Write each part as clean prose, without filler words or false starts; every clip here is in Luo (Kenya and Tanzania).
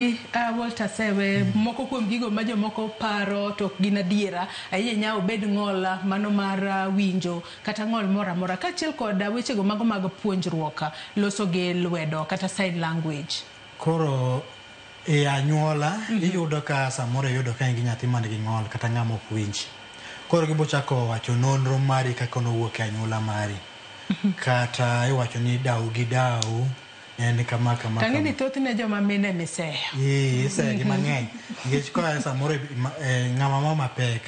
Walter Sewe, moko kuom gigo ma jomoko paro to ok gin adiera ahinya nya obed ng'ol mano mar winjo kata ng'ol moro amora kaachiel kod wechego mago mag puonjruok loso gi lwedo kata sign language. Koro e anyuola iyudo ka samoro iyudo ka in gi nyathi man gi ng'ol kata ng'ama ok winj. Koro gibo chako wacho nonro mari kaka nowuok e anyuola mari. Kata iwacho ni dau gi dau en kama kama. Tang'e ni thothne joma mine miseyo. Ee, iseyo gi mang'eny. Nikech koa samoro ng'ama mama pek,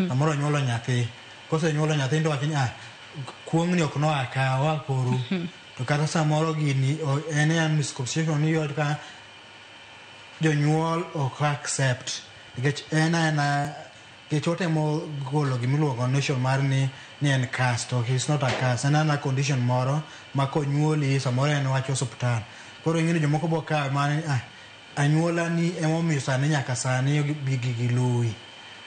samoro onyuolo nyathi. Kosenyuolo nyathi to iwacho ni ah, kuong' ni ok noa ka, oa koru. To kata samoro gini en a misconception ni iyudo ka jonyuol ok accept. Nikech en aena nikech watemo golo gimiluongo notion mar ni en curse to it's not a curse. En aena condition moro ma konyuoli samoro en wach osuptal. Koro ing'e ni jomoko bo kawe mana ni ah, anyuola ni emomiyo sani nyaka sani gigi luwi.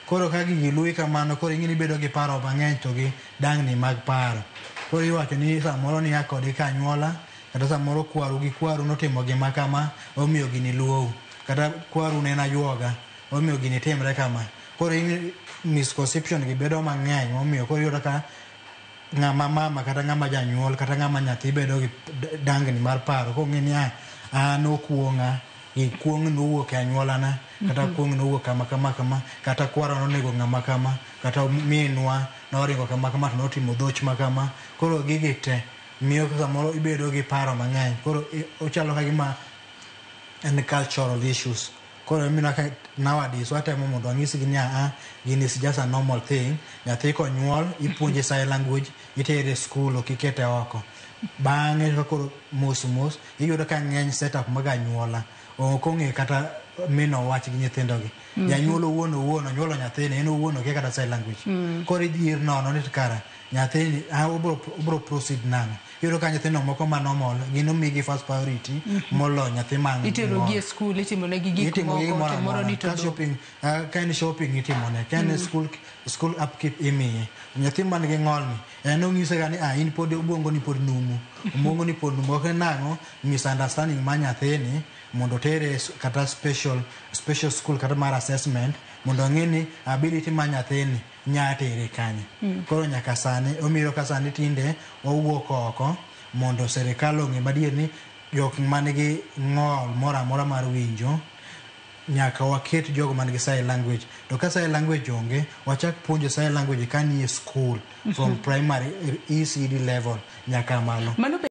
Koro ka gigi luwi kamano koro ing'e ni ibedo gi paro mang'eny to gi dang'ni mag paro. Koro iwacho ni samoro niya kodgi ka anyuola kata samoro kwaru gi kwaru notimo gima kama omiyo gini luwou. Kata kwaru ne en ajuoga omiyo gini timre kama. Koro misconception gi bedo mang'eny momiyo koro iyudo ka ng'ama mama kata ng'ama janyuol kata ng'ama nyathi bedo gi dangni mar paro kong'e ni ah, an okuong'a kuong' nowuok e anyuolana kata kuong' nowuok kama kama kama kata kwara nonego ng'ama kama kata minwa noringo kama kama to notimo dhoch ma kama. Koro gigi te miyo samoro ibedo gi paro mang'eny. Koro ochalo ka gima en cultural issues. Koro emomiyo nowadays watemo mondo wanyisgi ni aa, gini is just a normal thing. Nyathi konyuol ipuonje sign language, itere e school ok ikete oko. Bang'e ka koro mos mos iyudo ka ng'eny setup mag anyuola ok ong'eyo kata mino wach gi nyithindo gi. Janyuol owuon owuon onyuolo nyathini en owuon okia kata sign language. Koro idhi nono ni kara nyathini obro proceed nang'o. Iyudo ka nyithindo moko ma normal gin omigi first priority moloyo nyathi ma Itero gi e school, itimo negi gik itimo gi moko gimoro to moro amora. ni to Ka dong'. shopping, ka en shopping itimone, ka en school upkeep imiye. Nyathi man gi ng'ol ni en onyise ga ni ah, in pod obwongo ni pod numu. Obwongo ni pod numu. Ok en nang'o misunderstanding mar nyathini mondo otere kata special school kata mar assessment mondo ong'e ni ability mar nyathini nya tere kanye. Koro nyaka sani omiro ka sani tinde wawuok oko mondo sirikal ong'e madier ni jok manigi ng'ol moro amora mar winjo nyaka waket jogo man gi sign language. To ka sign language onge, wachak puonjo sign language ka nie school from primary ECD level nyaka malo. Mano.